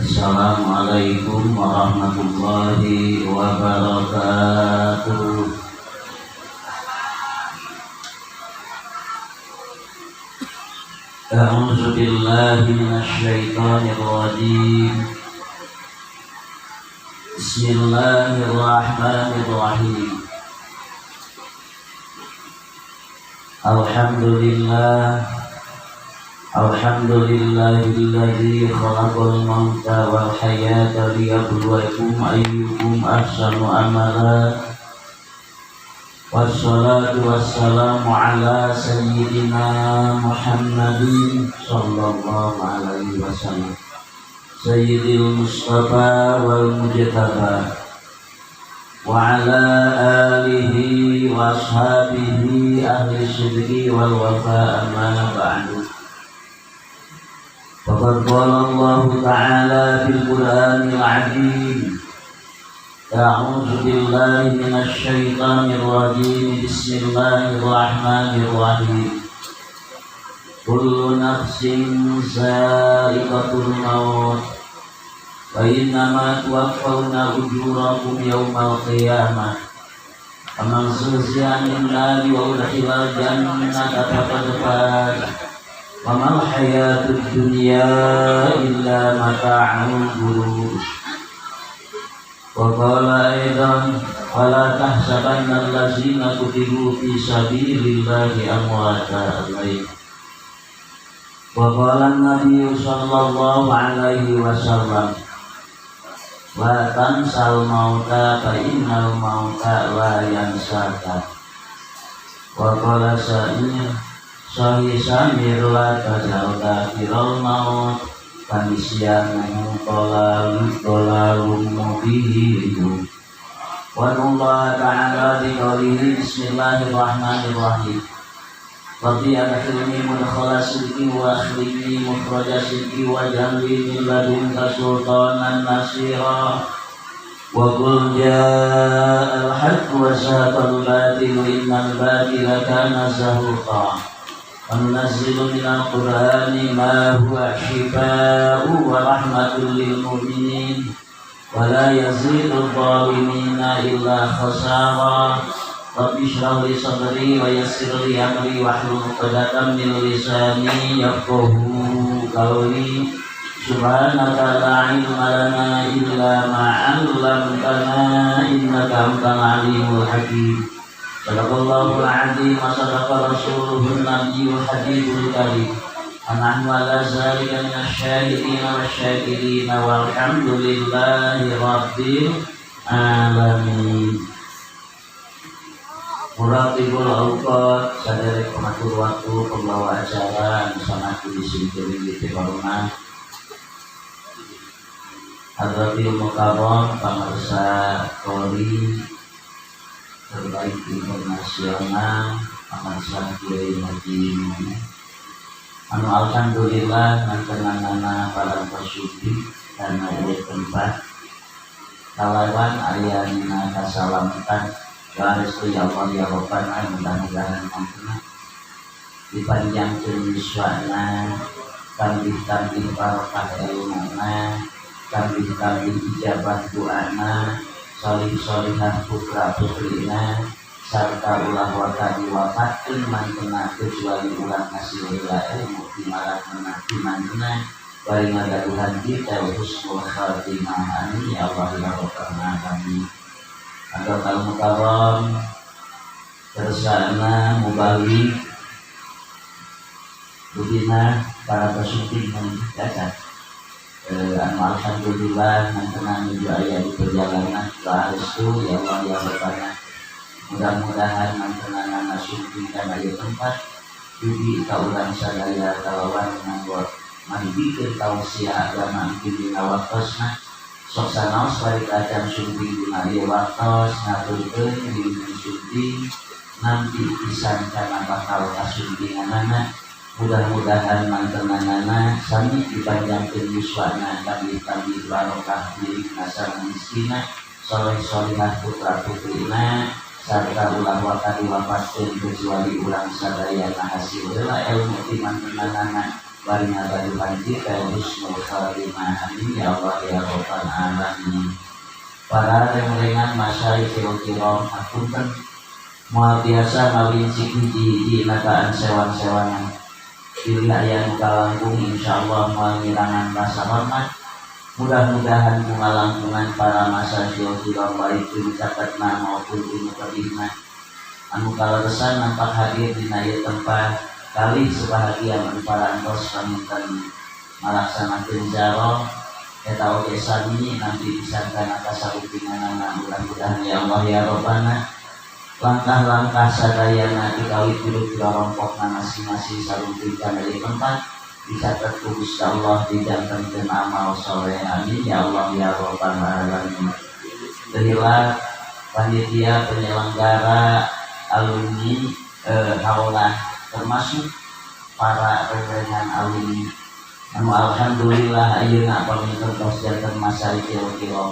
Assalamualaikum warahmatullahi wabarakatuh. A'udzu billahi minasy syaithanir rajim. Bismillahirrahmanirrahim. Alhamdulillah, alhamdulillahilladzi khalaqal mauta wal hayata liyabluwakum ayyukum ahsanu amala. Wassalatu wassalamu ala sayyidina Muhammadin sallallahu alaihi wasallam, sayyidil mustafa wal mujtaba, wa ala alihi wa ashabihi ahli sidqi wal wafa, amma ba'du. Faqad qala Allah ta'ala fil Qur'anil 'azim, a'udzu billahi minasy syaithanir rajim, bismillahirrahmanirrahim. Kullu nafsin za'iqatul maut wa innama tuwaffawna ujurakum yawmal qiyamah faman zuhziha 'anil nari wa udkhilal jannata faqad faz wa mal hayatud dunya illa mata'ul ghurur. Wa qala aidan wa la tahsabanna allazina qutilu fi sabilillahi amwata. Wa qala an-nabiy sallallahu alaihi wasallam, la tansal mauta fa innal mauta la yansaka. Wa qala sa'ir sahih samir la tajal kafiral maut fanisyanuhu dalalun mubin. Wa Allah ta'ala bi qawlihi bismillahirrahmanirrahim. Rabbi adkhilni mudkhala sidqi wa akhrijni mukhraja sidqi wa ij'alni min ladunka sultanan nasira. Wa qul ja'al haqqu wa zahaqal batilu innal batila kana zahuqa. Wa nunazzilu minal qur'ani ma huwa shifaa'un wa rahmatun lil mu'minin wa la yazidu adh-dhalimina illa khasara. Rabbi shrah li sadri wa yassir li amri wahlul 'uqdatam min lisani yafqahu qawli. Subhanaka la ilma lana illa ma 'allamtana innaka antal alimul hakim. Sadaqallahul azim wa sadaqa rasuluhun nabiyyul habibul karim. Wa nahnu ala zalika minasy syahidin wasyakirin walhamdulillahi rabbil alamin. Muratibul awqat, saderek pengatur waktu, pembawa acara anu sangat disingkiri di Baruna. Hadratil Mukarram, pamirsa Qori terbaik internasional, pamirsa Kiai Haji anu alhamdulillah mantenanana parantos suci karena ieu tempat kalawan aya dina kasalamatan. Doa restu ya Allah ya Rabbana, mudah-mudahan mantena dipanjangkeun yuswana, tambih-tambih barokah ilmuna, tambih-tambih ijabah doana, solih solihah putra putrina, sarta ulah waka diwafatkeun mantena kecuali urang hasil heula ilmu di marakna di mantena bari ngagaduhan kita husnul khatimah. Amin ya Allah ya Rabbal alamin. Hadratal Mukarram, kersana mubalik Budina para pesumping mencatat anu alhamdulillah mantena nuju aya di perjalanan. Doa restu ya Allah ya Rabbana, mudah-mudahan mantenana sumping kana ieu tempat dugi ka urang sadaya kalawan nganggo manggihkeun tausiah agama dina waktosna. Sok sanaos bari acan sumping dina ieu waktos, ngaturkeun di sumping nanti pisan kana bakal kasumpinganana. Mudah-mudahan mantenanana sami dipanjangkeun yuswana, tambih-tambih barokah milikna sareng miskina, soleh solihah putra putrina, sarta ulah waka diwafatkeun kecuali urang sadayana hasil heula ilmu ti mantenanana. Bari ngagaduhan kita husnul khatimah. Amin ya Allah ya Rabbal alamin. Para rengrengan masyayikh kiram, hapunten moal biasa ngawinci hiji-hiji nagaan sewan-sewanan. Pilih aya nu kalangkung, insyaallah moal ngirangan rasa hormat. Mudah-mudahan bunga para masyayikh kiram, baik di caketna maupun di tebihna, anu kaleresan nampak hadir dina ieu tempat, kalih sebahagian anu parantos paminten malaksanakeun ziarah eta oge sami nanti disangkana kasarupinganana. Mudah-mudahan ya Allah ya Rabbana, langkah-langkah sadayana dikawit hidup rompokna masing-masing sarumping kana ieu tempat dicatat ku Gusti Allah dijantenkeun amal soleh. Amin ya Allah ya Rabbal alamin. Terilah panitia penyelenggara alumni haolan, termasuk para rerengan alumni anu alhamdulillah ayeuna paminten tos janten masyayikh kiram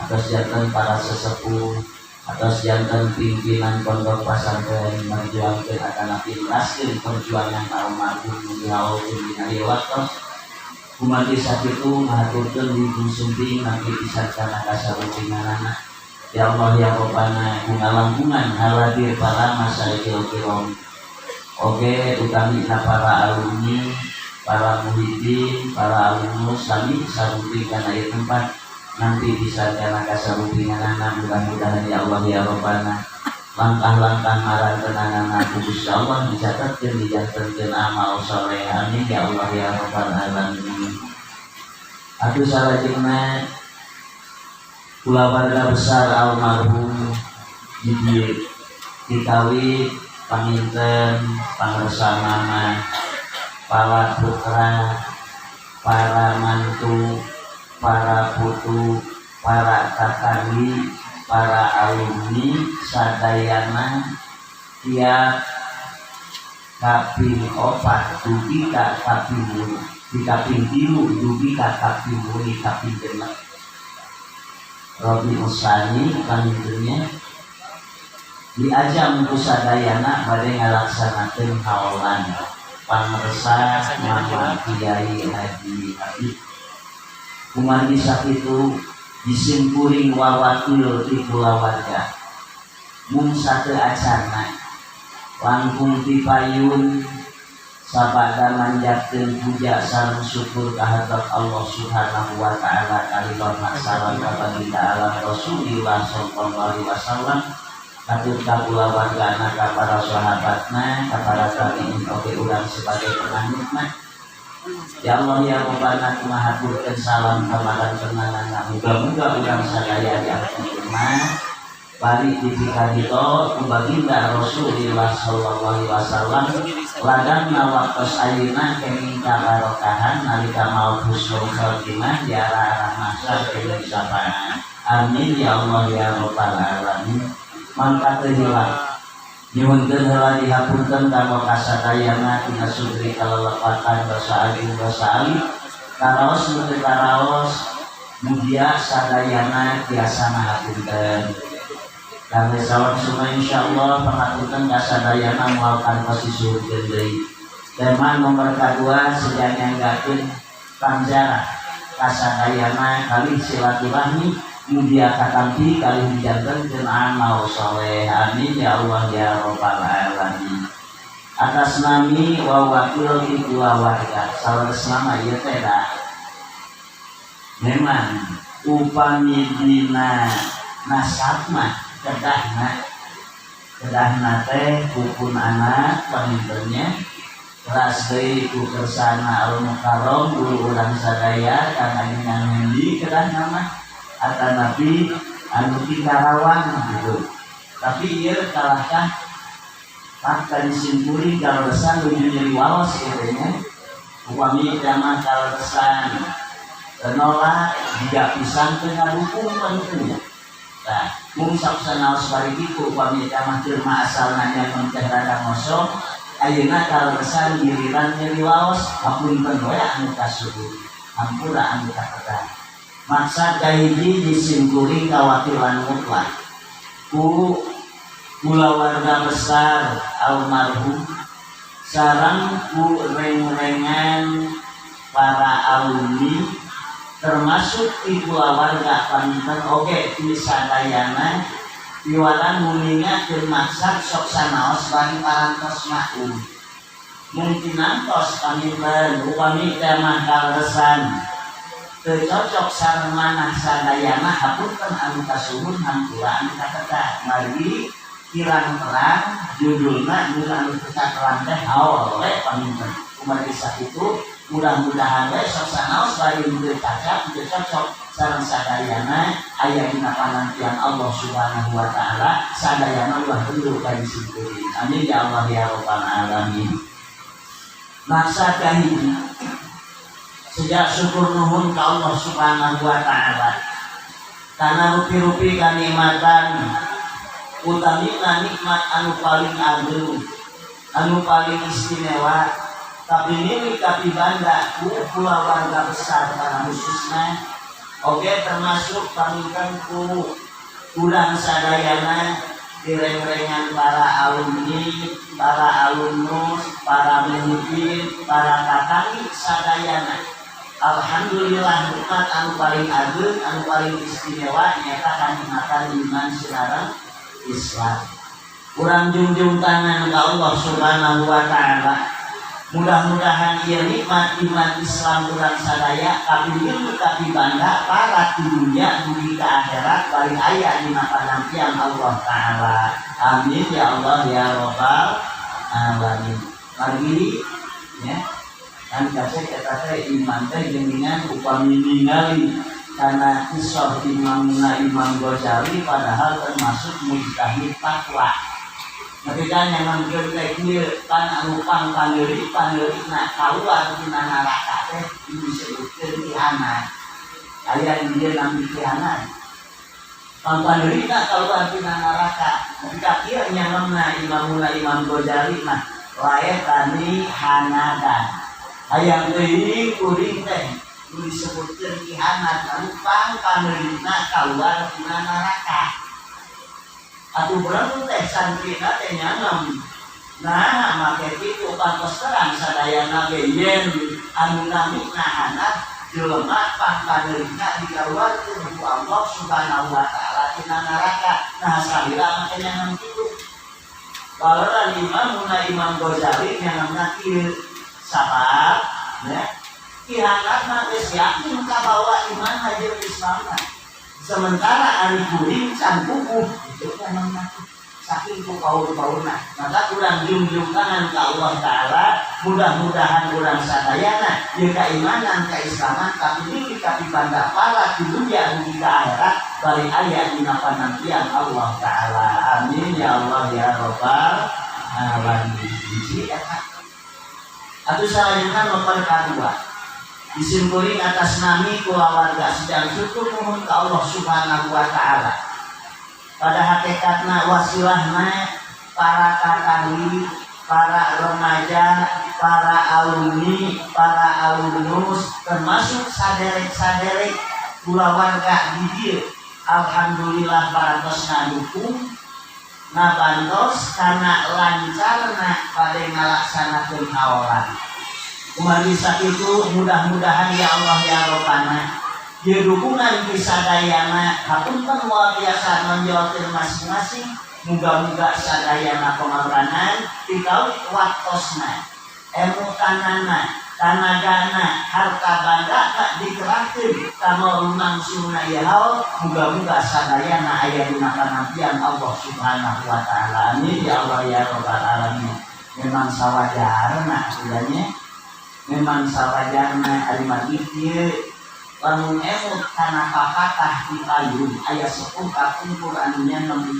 atau janten para sesepuh atau janten pimpinan pondok pesantren, merjuangkeun atanapi neraskeun perjuangan almarhum nu dihaulkeun dina ieu waktos. Kumargi sakitu, ngahaturkeun wilujeng sumping nampi pisan kana kasarupinganana. Ya Allah ya Rabbana, bunga haladir para masyayikh kiram oge, utamina para alumni, para muhibin, para alumnus, sami sarupi kana ieu tempat nanti bisa kana kasarupinganana. Mudah-mudahan ya Allah ya Rabbana, langkah-langkah marantenanana ku Gusti Allah dicatatkeun, dijantenkeun amal soleh. Amin ya Allah ya Rabbal alamin. Atuh salajengna, kulawarga besar almarhum di dieu dikawit panginten pangersa mama, para putra, para mantu, para putu, para kakandi, para alumni sadayana, tiap kaping opat dugi ka kaping di kaping 3 dugi ka kaping 8, kaping 6 Robi Usani pangintennya, diajak ku sadayana bade ngalaksanakeun haolan pangersa Mama Kiai Haji Habib. Kumargi sakitu, disimkuring wawakil ti kulawarga mung sateu acana langkung ti payun sabada manjatkeun puja sareng syukur ka Allah Subhanahu wa taala, kali hormat salam ka baginda alam Rasulullah sallallahu alaihi wasallam, katut ka kulawargana, ka para sahabatna, ka para tabi'in oge urang sebagai penganutna. Ya Allah ya Rabbana, kumahaturkeun salam ka marantenanana, muga-muga urang sadaya diampun bari dipikadito ku baginda Rasulullah sallallahu alaihi wasallam, lagangna waktos ayeuna kenging kabarokahan nalika maut husnul khatimah, di arah-arah mahsyar kenging syafaat. Amin ya Allah ya Rabbal alamin. Mangka teu hilap, nyuhunkeun heula dihapunten kanggo kasadayana tina sugri kalelepatan, dosa agung, dosa alit, karaos nu teu karaos, mugia sadayana tiasa ngahapunten. Kami salam semua, insyaallah pangapunten kasadayana moal kantos disuhunkeun deui. Tema nomor kedua, seja nyanggakeun panjarah kasadayana kali silaturahmi, mugia katampi kali dijantenkeun amal soleh. Amin ya Allah ya Rabbal alamin. Atas nami wa wakil ti kulawarga, saleresna ieu teh da memang upami dina nasab mah kedahna kedahna teh pupun anak pangintennya, teras deui ku kersana al mukarram guru urang sadaya Kang Ajengan Hendi, kedahna mah atanapi anu ti Karawang gitu. Tapi ieu kalahkah fakta disimpuling kaleresan nuju nyeri waos gitu nya. Upami mah kaleresan nolak jiga pisan teu ngadukung pangintennya. Nah, mung sapsanaos bari kitu, upami eta mah keur mah asalna nyamun teh rada ngosong, ayeuna kaleresan giliran nyeri waos, hapunten we anu kasuhun, hampura anu kapedah. Maksad kahiji, disimkuring kawakilan mutlak ku kulawarga besar almarhum. Sareng ku reng-rengan para alumni, termasuk ibu warga panginten oge ti sadayana piwarang nguningakeun maksad sok sanaos bari parantos maklum. Mungkin nantos panginten upami teh mah kaleresan teu cocok sareng manah sadayana, hapunten anu kasuhun, hampura anu katedah. Margi kirang terang judulna, nu anu teu terang teh haul we panginten. Kumargi sakitu, mudah-mudahan we sok sanaos bari teu cacap, teu cocok sareng sadayana, aya dina panantian Allah Subhanahu wa taala, sadayana ulah bendu ka disimpuling. Amin ya Allah ya rabbal alamin. Maksad kahiji, sejak syukur nuhun ka Allah Subhanahu wa taala karena rupi-rupi kanikmatan, utamina nikmat anu paling agung, anu paling istimewa, tapi milik tapi banda ku keluarga besar karena khususnya oke, termasuk panginten ku urang sadayana direng-rengan para alumni, para alumnus, para muhibin, para kakaki sadayana. Alhamdulillah, nikmat anu paling agung, anu paling istimewa nyata kanikmatan iman sareng Islam. Urang jungjung tangan ke Allah Subhanahu wa taala. Mudah-mudahan ieu nikmat iman Islam urang sadaya kapilih kapibanda para di dunia dugi ka akhirat bari aya dina panantian Allah taala. Amin ya Allah ya rabbal alamin. Margi ya kan kasih eta teh iman teh geuningan upami ningali karena kisah Imamuna Imam Ghazali, padahal termasuk mujtahid fatwa. Ketika nyanamkeun teh kieu pan anu pang pandeuri pandeurina kaluar tina neraka teh disebutkeun kihanat. Aya di dieu nami kihanat. Pang pandeurina kaluar tina neraka. Ketika kieu nyanamna Imamuna Imam Ghazali mah laetani hanadan. Hayang teuing kuring teh nu disebutkeun kihanat anu pang pandeurina kaluar tina neraka. Atuh berang teh santrina teh nyanam. Nah, make kitu pantos terang sadayana ge yen anu namina hanat jelema pang paneurina dikaluarkeun ku Allah Subhanahu wa taala tina neraka. Nah, salira make nyanam kitu. Baleran Imam Imam Ghazali nyanamna kieu sabab ya kihanat mah geus yakin kabawa iman jeung Islamna. Sementara ari kuring can kukuh itu nyanamna saking ku paur-paurna. Maka urang jungjung tangan ka Allah taala, mudah-mudahan urang sadayana ieu keimanan keislaman tapi kapibanda para di dunia dugi ka akhirat bari aya dina panantian Allah taala. Amin ya Allah ya rabbal alamin. Hiji eta. Atuh salajengna nomor kadua, disimpuling atas nami kulawarga sedang syukur nuhun ka Allah Subhanahu wa taala. Pada hakikatna wasilahna para kakali, para remaja, para alumni, para alumnus, termasuk saderek-saderek kulawarga di dieu. Alhamdulillah parantos ngadukung, ngabantos karena lancarna pada ngalaksanakeun haolan. Kumargi sakitu, mudah-mudahan ya Allah ya Robbana ieu dukungan ti sadayana, hapunten moal biasa nonjolkeun masing-masing, muga-muga sadayana pangorbanan dikaut waktosna, emutanana, tanagana, harta bandana dikerahkeun kanggo lumangsungna ieu haul, muga-muga sadayana aya dina panantian Allah Subhanahu wa taala. Amin ya Allah ya rabbal alamin. Memang sawajarna sebenarnya, memang sawajarna ari margi kieu, lamun emut kana papatah di payun aya sepuh kapungkur anu nyanem,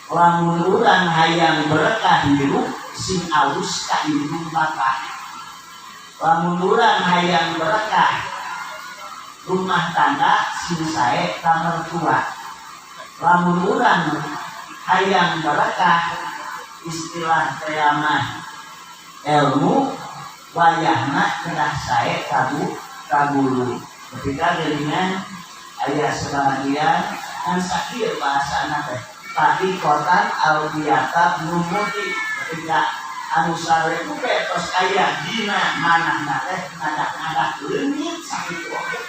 lamun urang hayang berkah hirup sing alus ka indung bapa, lamun urang hayang berkah rumah tangga sing sae ka mertua, lamun urang hayang berkah istilah teh mah ilmu wayahna kedah sae ka guru. Ketika geuningan aya sebahagian kan sakieu bahasana teh tadi kotan alfiyata numuti ketika Anu sarebu ge tos aya dina manahna teh ngadak-ngadak leungit sakitu oge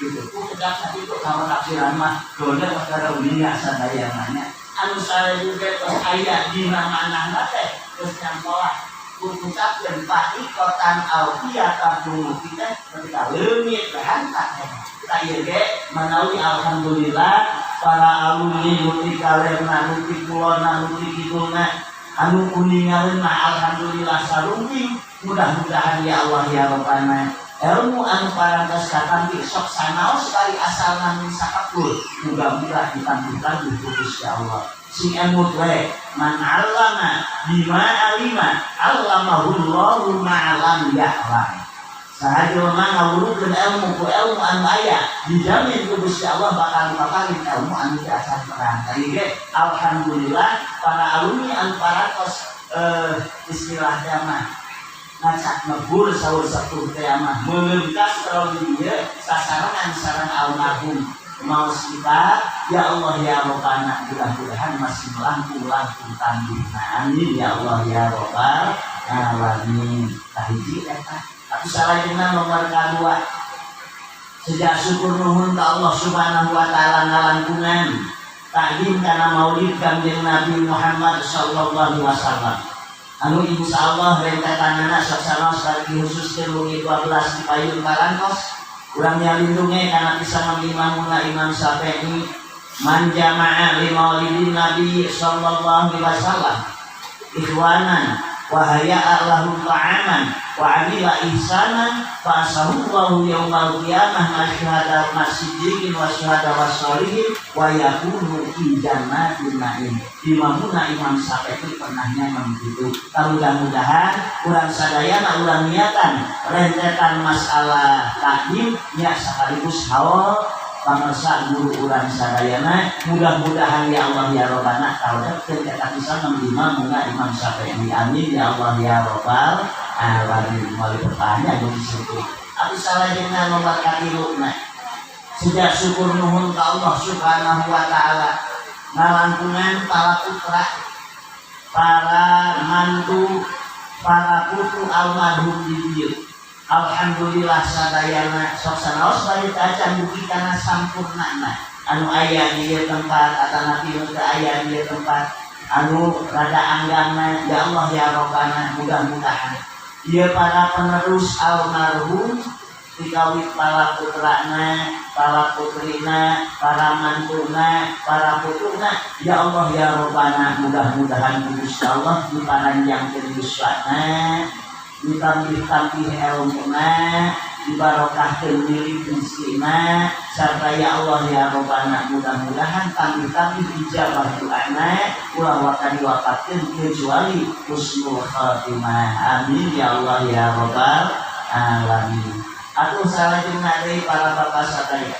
gitu. Ku kedap sakitu kalau tafsiran mah dona perkara uninga sadayana nya. Anu sarebu ge tos aya dina manahna teh terus nyampolah ucapkeun faiqatan alfiyatan tumuti teh ketika leungit hantak teh. Tah, ieu ge manawi alhamdulillah para alumni nu ti kalerna, nu ti kulonna, nu ti kidulna, anu kuningalin mah alhamdulillah sarungking. Mudah-mudahan ya Allah ya Rabbana, ilmu anu parantos katampi sok sanaos kali asalna min sakapul, mudah-mudahan ditampi-tampi ku Gusti Allah. Sing emut we, man allama bima alima allamahullahu ma lam ya'lam. Saha jelema ngawurukeun ilmu ku ilmu anu aya, dijamin ku Gusti Allah bakal dipaparin ilmu anu teu acan terang. Tadi ge alhamdulillah para alumni anu parantos istilahnya mah ngacak ngebur, saur sepuh teh mah meulengkas terlalu di dieu sasarengan sareng almarhum maos kita. Ya Allah ya Robbana, mudah-mudahan masih melangkung-langkung tandukna. Amin ya Allah ya Robbal alamin. Kahiji eta. Tapi salajengna nomor kedua, sejak syukur nuhun ka Allah Subhanahu wa Taala ngalangkungan takdim kana Maulid Kanjeng Nabi Muhammad sallallahu alaihi wasallam, anu insya Allah rentetanana sok sanaos bagi khususkeun wengi 12 di payun parantos urang nyalindunge kana bisa Imamuna Imam Syafi'i, man jama'a li maulidin Nabi sallallahu alaihi wasallam ikhwanan wa hayya'a lahum ta'aman wa amila ihsanan fa asahullahu yaumal qiyamah masyhada masiddiqin wa syuhada wa sholihin wa yakunu fi jannatin na'im. Imamuna Imam Syafi'i pernahnya begitu. Mudah-mudahan urang sadayana urang niatan rentetan masalah takdim nya sekaligus haul pamirsa guru urang sadayana, mudah-mudahan ya Allah ya Robbana tahu eta bisa Imamuna Imam Syafi'i. Amin ya Allah ya Robbal alamin. Mulai bertanya di situ. Tapi salajengna nomor katiluna, sejak syukur nuhun ka Allah Subhanahu wa Taala ngalangkungan para putra, para mantu, para putu almarhum di dieu. Alhamdulillah sadayana sok sanaos bari acan dugi kana sampurnana, anu aya di ieu tempat atanapi nu teu aya di ieu tempat, anu rada anggangna. Ya Allah ya Robbana, mudah-mudahan ieu para penerus almarhum dikawit para putrana, para putrina, para mantuna, para putuna, ya Allah ya Robbana, mudah-mudahan Gusti Allah diparanjangkeun yuswana, ditambih-tambih ilmuna, dibarokahkeun milik rezekina, serta ya Allah ya Robbana, mudah-mudahan tambih-tambih ijabah doana, ulah waka diwafatkeun kecuali husnul khatimah. Amin ya Allah ya Robbal alamin. Atuh salajengna deui, para bapak sadaya,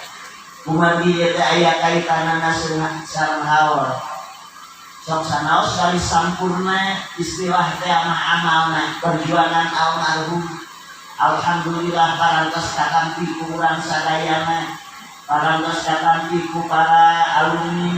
kumargi ieu teh aya kaitanana sareng haul, sok sanaos kali sampurna istilah teh mah amalna perjuangan almarhum, alhamdulillah parantos katampi ku urang sadayana, parantos katampi ku para alumni,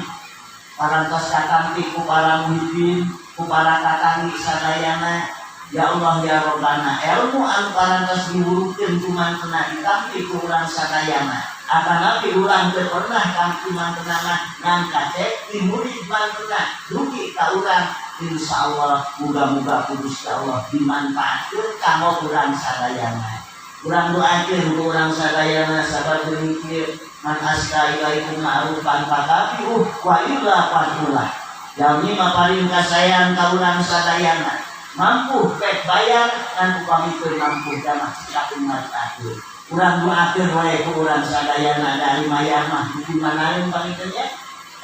parantos katampi ku para muhibin, ku para katangi sadayana. Ya Allah ya Robbana, ilmu anu parantos diwurukkeun ku mantena ditampi ku urang sadayana, atanapi urang teu pernah kampi mantena mah ngan kacek ti murid mantena dugi ka urang. Insyaallah muga-muga ku Gusti Allah dimanfaatkeun kanggo urang sadayana. Urang doakeun ku urang sadayana, sabab demikian, man asda ilaikum ma'rufan fakafi'uh wa illa fadullah. Jalmi maparin kasayan ka urang sadayana, mampu pek bayar, kan upami teu mampu mah sikapun manfaatkeun. Urang doakeun wae ku urang sadayana, dari mayar mah di manaeun pangikeun nya,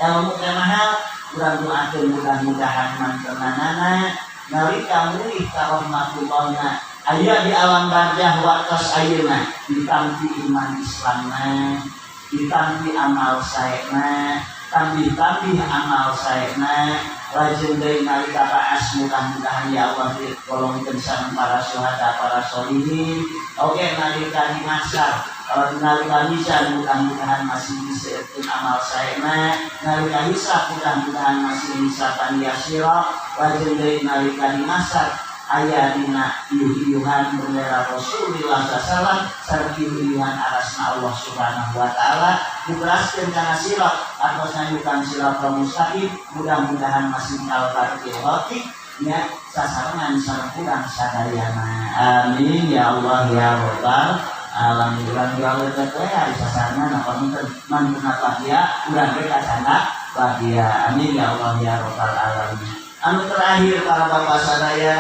ilmu teh mahal. Urang doakeun mudah-mudahan mantenanana nalika mulih ka rahmatullahna aya di alam barzah waktos ayeuna ditampi iman Islamna, ditampi amal saena, tambih-tambih amal saena. Lajeng deui nalika baas, mudah-mudahan ya Allah ditolongkeun sareng para syuhada, para sholihin. Oke, nalika di mahsyar. Nalika mizan mudah-mudahan masih diseueurkeun amal saena, nalika hisab mudah-mudahan masih hisaban yasira, lajeng deui nalika di mahsyar aya dina iuh-iuhan bendera Rasulullah SAW sareng iuh-iuhan arasna Allah Subhanahu wa Taala, diberaskeun kana sirat atau nayukan siratal mustaqim, mudah-mudahan masih kalbaril nya sasarengan sareng urang sadayana. Amin ya Allah ya Rabbal alamin. Urang urang leutik we ari sasarengan apa mungkin mantuna bahagia, urang ge kacanda bahagia. Amin ya Allah ya Rabbal alamin. Anu terakhir, para bapak sadaya,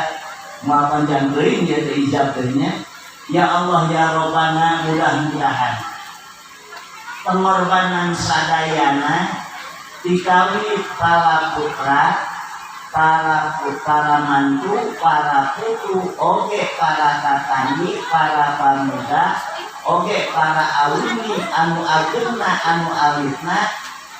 moal panjang teuing ieu teh ijab teh nya. Ya Allah ya Rabbana, mudah-mudahan pengorbanan sadayana dikawi para putra, para para mantu, para putu, oge para tatanggi, para pamuda, oge para alumni anu agengna anu alitna,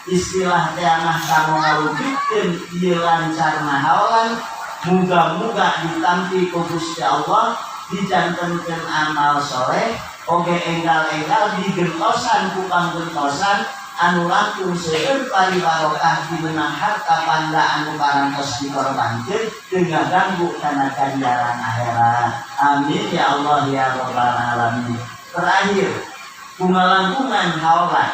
istilah teh mah kanggo ngawujudkeun ieu lancarna haolan, muga-muga ditampi ku Gusti Allah, dijantenkeun amal soleh, oge enggal-enggal digentosan ku panggentosan anu langkung seueur paribarokah dimenang harta banda anu parantos dikorbankeun teu ngaganggu kana ganjaran akhirat. Amin ya Allah ya Rabbal alamin. Terakhir, bunga haolan,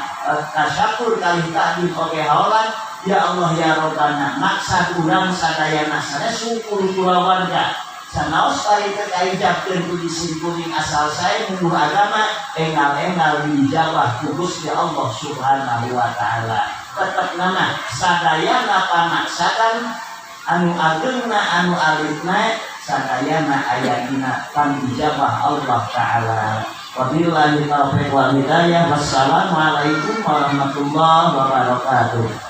tasyakur kalih takdim oge haolan. Ya Allah ya Rabbana, maksad urang sadayana sanes syukur kulawarga sanaos bari teu kaijabkeun ku disimkuring, asal saya mundur agama enggal-enggal dijabah ku Gusti Allah Subhanahu wa Taala. Tetep nama sadayana pamaksadan anu agengna anu alitna sadayana aya dina pangijabah Allah Taala. Wabillahi taufiq wal hidayah. Wassalamualaikum warahmatullahi wabarakatuh.